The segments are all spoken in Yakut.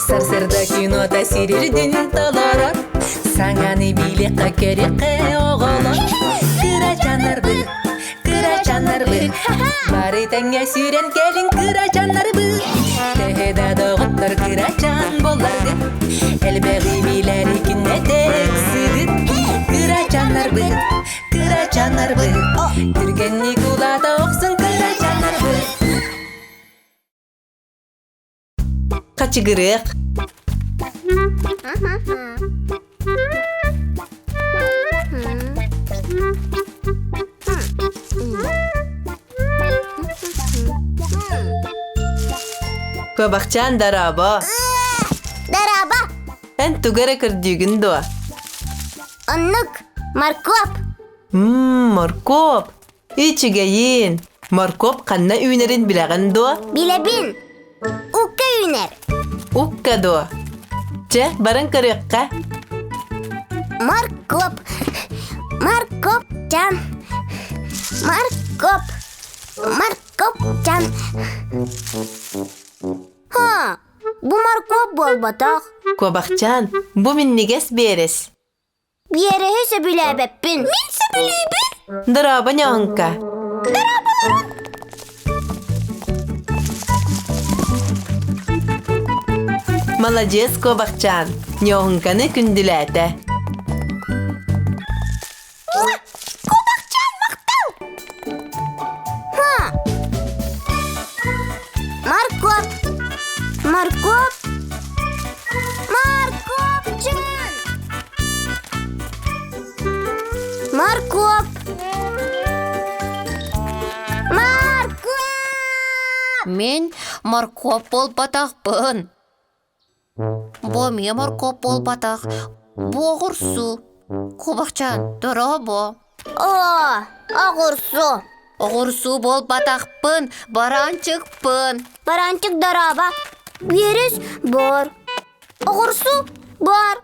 Сарсыарда кинота сирирдин толорор, Саҥаны билиэххэ көрүөххэ оҕолор. Кырачааннарбыт, кырачааннарбыт, Бары тэҥҥэ сүүрэн кэлиҥ кырачааннарбыт. Төһө да доҕоттор кырачаан буолларгыт, Элбэҕи билэри күннэтэ ыксыгыт. Кырачааннарбыт, кырачааннарбыт, Түргэнник улаата охсун кырачааннарбыт. Хачыгырыах. Куобахчаан дорообо. Дорообо. Эн тугу эрэ көрдүүгүн дуо? Оннук, моркуоп. Мм, моркуоп. Үчүгэйин! Моркуоп ханна үүнэрин билэҕин дуо? Билэбин. Укка үүнэр. Укка дуо? Чэ, баран көрүөххэ. Моркуоп. Моркуопчан. Моркуоп. Моркуопчан. Ха, бу моркуоп буолбатах. Куобахчаан, бу минньигэс биэрэс. Биэрэһи сөбүлээбэппин. Мин сөбүлүүбүн. Дорообо, ньооҥка. Дорооболорун. Маладьыас куобахчаан, ньооҥканы күндүлээтэ. Куобахчаан махтал! Ха! Моркуоп! Моркуоп! Моркуопчаан! Моркуоп! Моркуоп! Мин моркуоп буолбатахпын. Бу эмиэ моркуоп буолбатах. Бу оҕурсу. Кубахчаан, дорообо. Оо, оҕурсу. Оҕурсу буолбатахпын, бараанчыкпын. Бараанчык дорообо. Биэрис бор. Оҕурсу бар.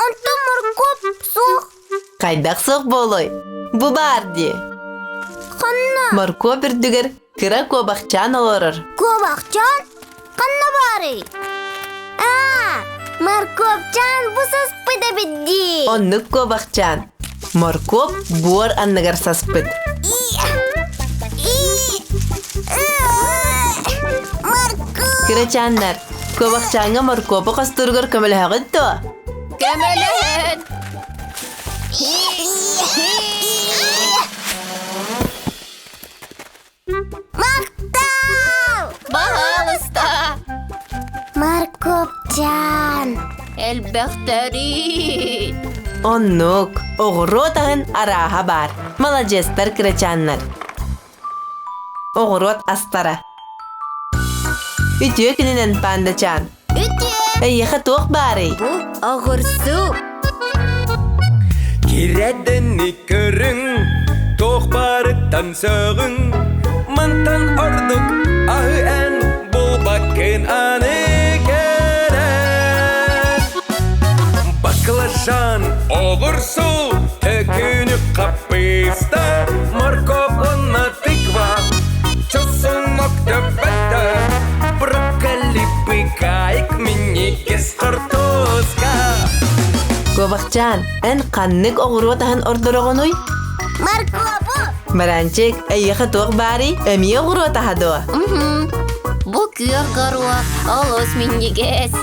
Онтон моркуоп суох. Хайдах суох буолуой? Бу баар дии. Ханна? Моркуоп үрдүгэр кыра куобахчаан олорор. Куобахчаан? Ханна баарый? Аа, моркуопчаан бу саспыт эбит дии. Оннук куобахчаан. Моркуоп буор анныгар саспыт. Моркуоп! Кырачааннар, куобахчааҥҥа моркуопу хостууругар көмөлөһөҕүт дуо? Көмөлөһөн! Махтал! Баһаалыста! Моркуопчаан! Элбэхтэрин! Оннук, оҕуруот аһын арааһа баар. Маладьыастар кырачааннар. Оҕуруот астара. Үтүө күнүнэн, пандачаан. Үтүө! Эйиэхэ туох баарый? Бу оҕурсу. Кирэдэни көрүҥ, туох барыттан сөҕүҥ, мантан ордук аһы эн булбаккын аны кэлэн. Баклажан, оҕурсу, төкүнүк хаппыыста, морковь уонна тыква, чосунок төбөтө, брокколи быкаайык минньигэс хортуоска. Куобахчаан, эн ханнык оҕуруот аһын ордороҕунуй? Моркову! Баранчик, эйиэхэ туох баарый? Эмиэ оҕуруот аһа дуо? Бу күөх горуох олус минньигэс.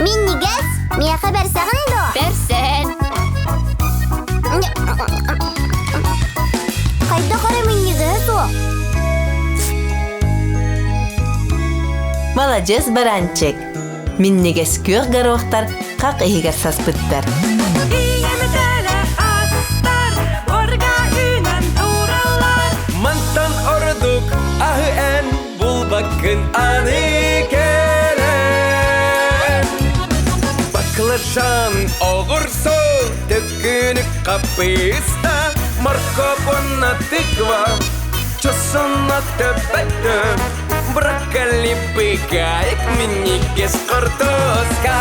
Минньигэс? Миэхэ бэрсэҕин дуо? Бэрсэн. Хайдах эрэ минньигэһэ суох. Маладьыас баранчик. Минньигэс күөх горохтар хах иһигэр саспыттар. Мантан ордук аһы эн булбаккын аны кэлэн. Баклажан оҕурсу төккүнүк хаппыыста моркуоп уонна тыква чосунок төбөтө брокколи быгаайык минньигэс хортуоска.